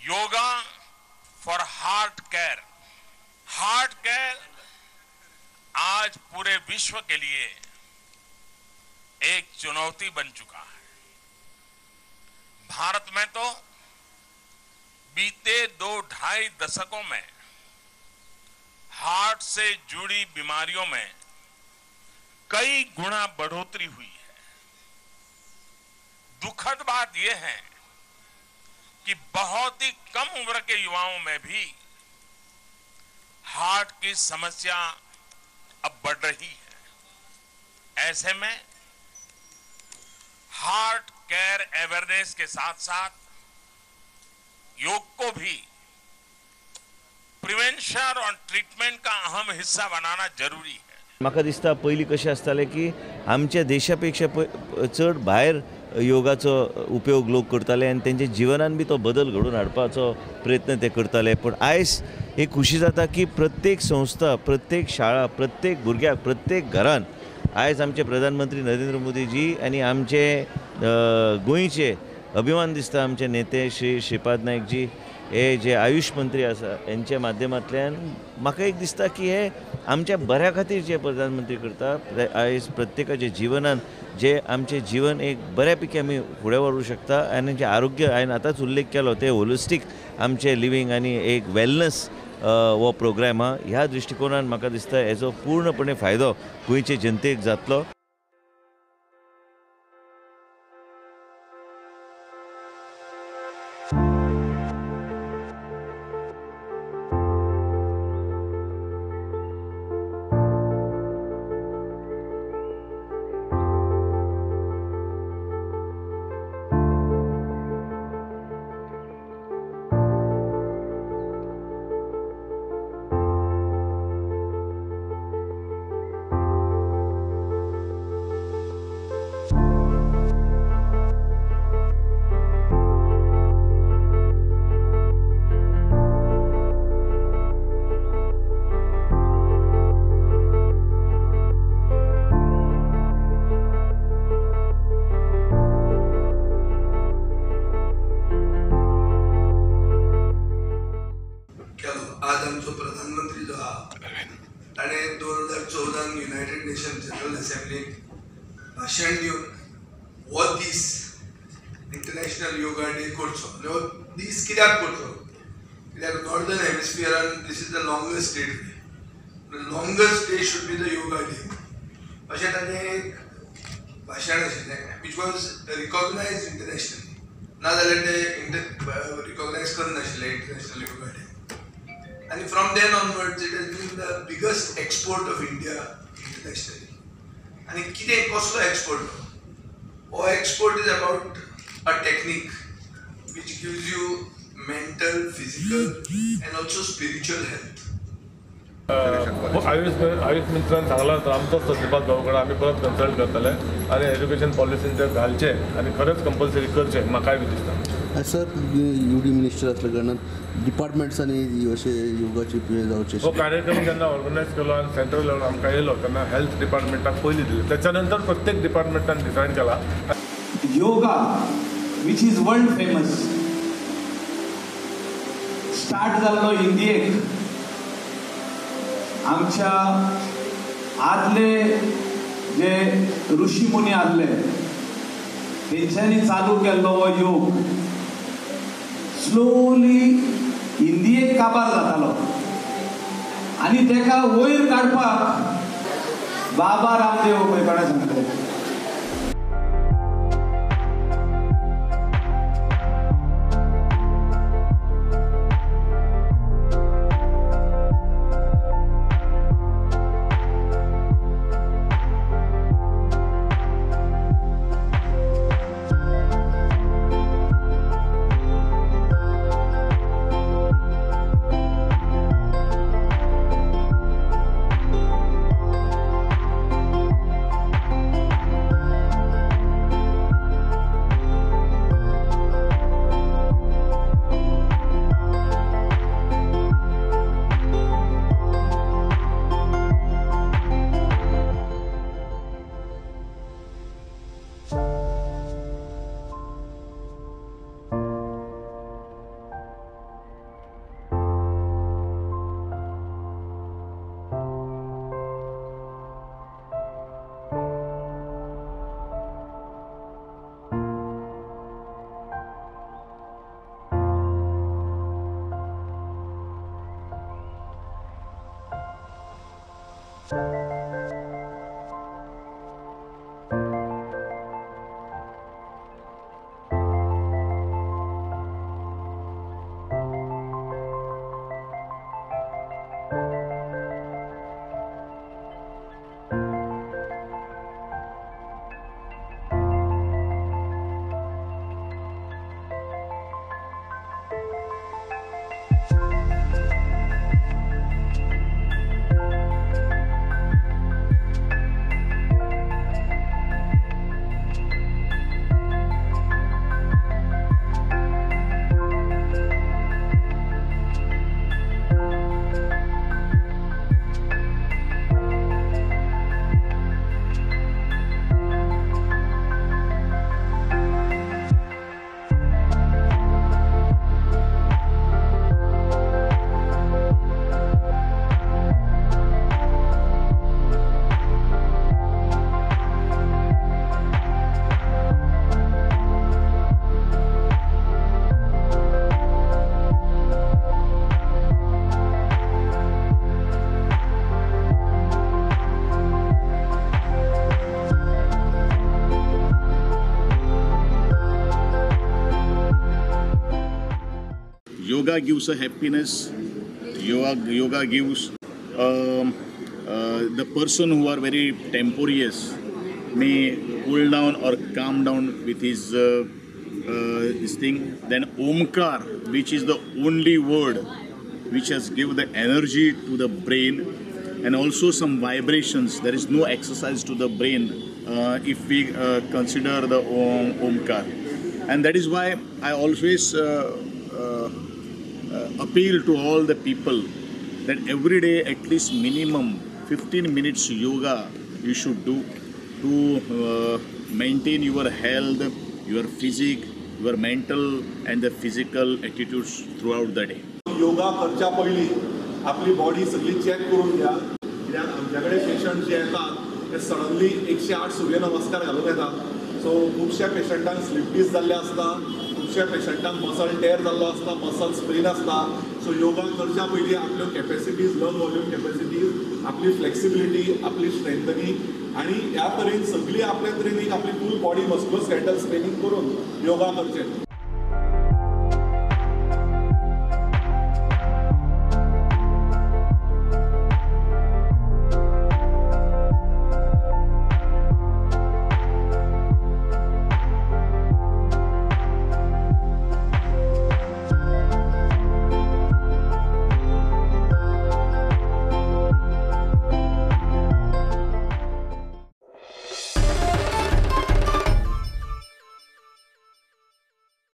Yoga for heart care. Heart care आज पूरे विश्व K लिए एक चुनौती बन चुका है। भारत में तो बीते 2-2.5 दशकों में हार्ट से जुड़ी बीमारियों में कई गुना बढ़ोतरी हुई है। दुखद बात यह है कि बहुत ही कम उम्र के युवाओं में भी हार्ट की समस्या अब बढ़ रही है। ऐसे में हार्ट केयर अवेयरनेस के साथ साथ योग को भी प्रिवेंशन और ट्रीटमेंट का अहम हिस्सा बनाना जरूरी है। म्हाका दिसता पयलीं कशें आसतालें की आमच्या देशा पेक्षा चड भायर योगाचो उपयोग लोक करताले आनी तेंच्या जिवनान बी तो बदल घडोवन हाडपाचो प्रयत्न ते करताले। पूण आयज एक खुशी जाता की प्रत्येक संस्था, प्रत्येक शाळा, प्रत्येक भुरग्याक, प्रत्येक घरान आयज आमचे प्रधानमंत्री नरेंद्र मोदीजी आनी आमचे गोंयचे अभिमान दिसता आमचे नेते श्री श्रीपाद नायकजी हे जे आयुष मंत्री आसा हेंच्या माध्यमांतल्यान म्हाका एक दिसता की हे आमच्या बऱ्या खातीर जे प्रधानमंत्री करता, आयज प्रत्येकाच्या जिवनान जे आमचें जीवन एक बऱ्यापैकी आमी फुडें व्हरूंक शकता आनी जें आरोग्य हांवें आतांच उल्लेख केलो तें होलिस्टीक आमचें लिवींग आनी एक वेलनस हो प्रोग्राम आहा। ह्या दृश्टिकोनान म्हाका दिसता हेजो पूर्णपणे फायदो गोंयचे जनतेक जातलो। आज आमचो प्रधानमंत्री जो आहा ताणें 2014 युनायटेड नेशन जनरल असेंब्लीक भाशण दिवन हो दीस इंटरनॅशनल योगा डे करचो आनी हो दीस कित्याक करचो, कित्याक northern हेमिस्फियरान this is the longest day, the longest day should be the yoga day अशें ताचें एक भाशण आशिल्लें which was recognise internationally. ना जाल्यार ते रिकॉग्नायज करनाशिल्ले international yoga day. And from then onwards, it has been the biggest export of India internationally. And कितें कसलो export? Oh, export is about a technique which gives you mental, physical, and also spiritual health. Ayush मित्रान सांगलां आमचोच तो श्रीपाद भाऊ कडेन आमी परत consult करतले आनी एज्युकेशन पॉलिसीन ते घालचे आनी खरेंच कंपल्सरी करचें म्हाकाय बी दिसता। सर, यू डी मिनिस्टर असल्या कारणान डिपार्टमेंट्सांनी अशे योगाचे जावचे हो कार्यक्रम जेन्ना ऑर्गनायज केलो आनी सेंट्रल लेवल आमकां येयलो तेन्ना हेल्थ डिपार्टमेंटाक पयलीं दिलें, त्याच्या नंतर प्रत्येक डिपार्टमेंटान डिसायड केला। Yoga which is world famous start जाल्लो इंडियेक, आमच्या आदले जे ऋषी मुनी आसले तेंच्यांनी चालू केल्लो हो योग स्लोली इंडियेक काबार जातालो आनी तेका वयर काडपाक बाबा रामदेव पळय कोणें सांगलें। Yoga gives a happiness. Yoga gives the person who are very temporous may cool down or calm down with his this thing. Then Omkar, which is the only word which has give the energy to the brain and also some vibrations. There is no exercise to the brain if we consider the Omkar, and that is why I always appeal to all the people that every day at least minimum 15 minutes yoga you should do to maintain your health, your physique, your mental and the physical attitudes throughout the day. Yoga करच्या पयलीं आपली body सगळी check करून घ्या, कित्याक आमच्या कडेन patient जे येतात ते सडनली 108 सूर्य नमस्कार घालून येतात. सो खुबश्या पेशंटांक स्लीप डिस्क जाल्ले आसता, खुबश्या पेशंटांक मसल टेर जाल्लो आसता, मसल स्प्रेन आसता. सो योगा करच्या पयलीं आपल्यो कॅपेसिटीज, लंग वॉल्यूम कॅपेसिटीज, आपली फ्लेक्सिबिलिटी, आपली स्ट्रेंथनिंग आनी ह्या तरेन सगळी आपल्या ट्रेनींग, आपली फूल बॉडी मस्कुलोस्केलेटल स्ट्रेनिंग करून योगा करचें.